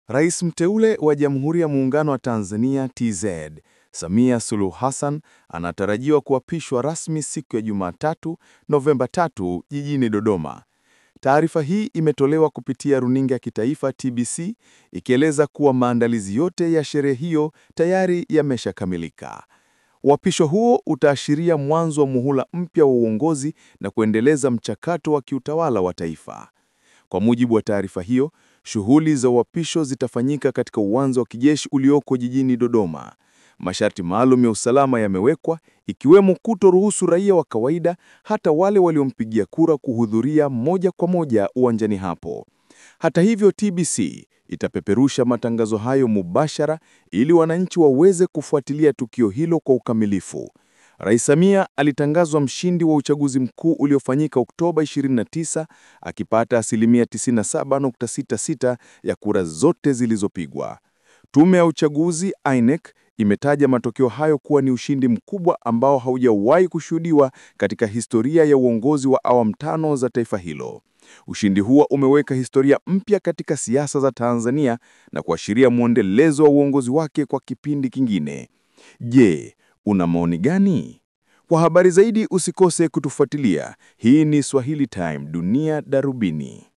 Rais mteule wa Jamhuri ya Muungano wa Tanzania TZ, Samia Suluhu Hassan anatarajiwa kuapishwa rasmi siku ya Jumatatu, Novemba 3 jijini Dodoma. Taarifa hii imetolewa kupitia runinga ya kitaifa TBC ikieleza kuwa maandalizi yote ya sherehe hiyo tayari yameshakamilika. Uapisho huo utaashiria mwanzo wa muhula mpya wa uongozi na kuendeleza mchakato wa kiutawala wa taifa. Kwa mujibu wa taarifa hiyo, shughuli za uapisho zitafanyika katika uwanja wa kijeshi ulioko jijini Dodoma. Masharti maalum ya usalama yamewekwa, ikiwemo kutoruhusu raia wa kawaida, hata wale waliompigia kura, kuhudhuria moja kwa moja uwanjani hapo. Hata hivyo, TBC itapeperusha matangazo hayo mubashara ili wananchi waweze kufuatilia tukio hilo kwa ukamilifu. Rais Samia alitangazwa mshindi wa uchaguzi mkuu uliofanyika Oktoba 29 akipata asilimia 97.66 ya kura zote zilizopigwa. Tume ya uchaguzi INEC imetaja matokeo hayo kuwa ni ushindi mkubwa ambao haujawahi kushuhudiwa katika historia ya uongozi wa awamu tano za taifa hilo. Ushindi huo umeweka historia mpya katika siasa za Tanzania na kuashiria mwendelezo wa uongozi wake kwa kipindi kingine. Je, una maoni gani? Kwa habari zaidi usikose kutufuatilia. Hii ni Swahili Time, Dunia Darubini.